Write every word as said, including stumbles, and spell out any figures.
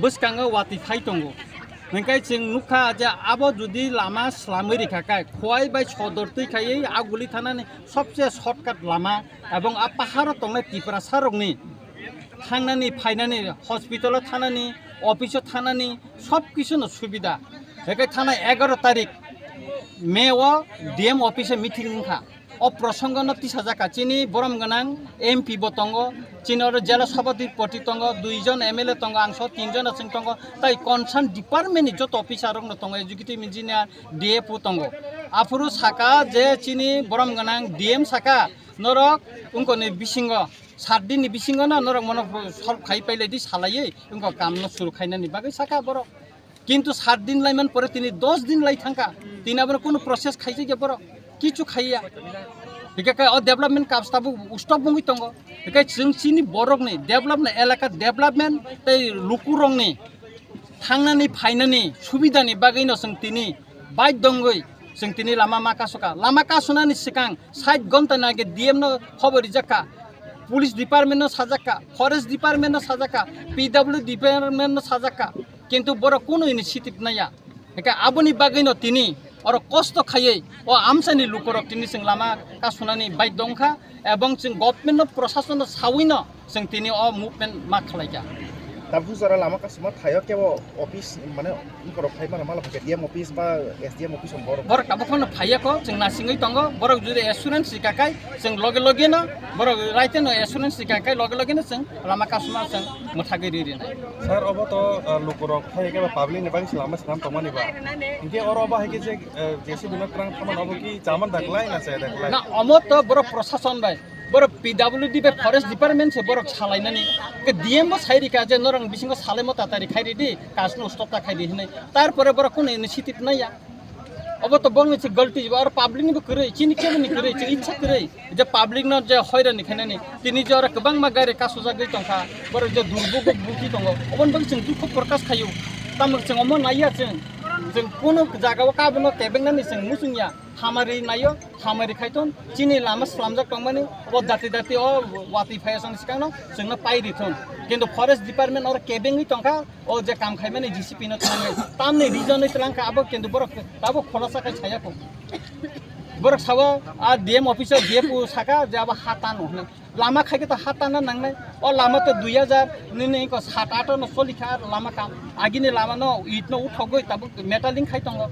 Bwskango watwi phai tongo. Hwnkhe chwng nukha je abo jodi lama swlamwi rikha khe, Khowai bai Sodor twi khaiwi Aguli thanani sobse shortcut lama ebong a paharo tongnai Tiprasa rokni thangnani, phainani, hospital-o thanani, office-o thanani, sob kisuno subida. Hwnkhe thanai egaroh tarik May-o D M office-o meeting wngkha. O prosongo no tisajak kha, chini borom gwnang M P bo tongo, chini oro jela sabhapati tongo, dui jon M L A tongo, ang so tin jon aswng tongo, tai concern department ni joto officer rok no tongo, executive engineer, D F O tongo. Aphuru saka je chini borom gwnang D M saka, norok wngkoni bisingo, sat din ni bisingo no norok mono solve khai pailai di salaiwi wngkha kam no suru khainani bagwi saka borok. Kintu sat din laiman pore tini dos din lai thangkha, tini abono kunu process khaijak ya borok, kichu khaiya. Hikhe khe o development kam stop, stop wngwi tongo. Hikhe chwng chini borokni development, elaka development tei lukurokni thangnani phainani subidani bagwino chwng tini baidhyo wngwi chwng tini lama ma kasukha. Lama kasunani swkang sait ghonta ni age D M no khobor rijakha, police department no sajakha, forest department no sajakha, P W department no sajakha. Kintu borok kunu initiative naya. Hingke aboni bagwino tini oro kosto khaiwi o amchaini lukurok tini chwng lama kasunani baidhyo wngkha, ebong chwng government no, prosason no sawino chwng tini o movement ma khlaikha. Tabuk jora lama kasuma thaio kebo office mane borok phai mano mala D M office ba S D M office borok. Borok tabuk phano phaiya kho, chwng nasingwi tongo, borok jodi assurance rika khai, chwng loge loge no borok raite no assurance rika khai, loge loge no chwng lama kasuma chwng mwthagwi ri rinai. Sir, obo to, uh, lukurok phai khe ba public ni bagwi se lama swnam tongmani ba. Hinkhe oro obo hai khe je, uh, J C B no twrang thamani obo ki chaman da klai na chaya da klai? Na, omo to borok prosason bai, borok P W D bai forest department se borok salainani. Ke D M bo sai rika je norok bisingo salaimo tatari khai ridi, kasno stop ta khai di hinui. Tarpore borok kunu initiative naya. Obo to bongni se galti, aro public ni bo kwrwi, chini kebo ni kwrwi, chini ichha kwrwi. Je public no je hoirani khainani, tini je oro kwbangma gari kasujagwi tongkha, borok je durbugo buki tongo, oboni bagwi chwng dukhu prokash khaio. Tamo chwng omo naiya chwng, chwng kunu jagao kabono kebengnani chwng muchungya, hamari naio, hamari khaiton, chini lama swlamjak tongmani, obo dati dati o watwi phaiya chwng swkangno chwngno pai rithon. Kintu forest department oro kebengwi tongkha, o je kam khaimani J C B no thangnai, tamni reason ni twlang kha abo kintu borok tabuk khulasa khai saya kho. Borok sao a D M officer D F O saka je abo ha tano hinui. Lama khai khe to ha tana nangnai. O lama to dui hajar nini ko sat ato no choli kha lama kam. Agini lama no it no uthogoi tabuk metaling khai tongo.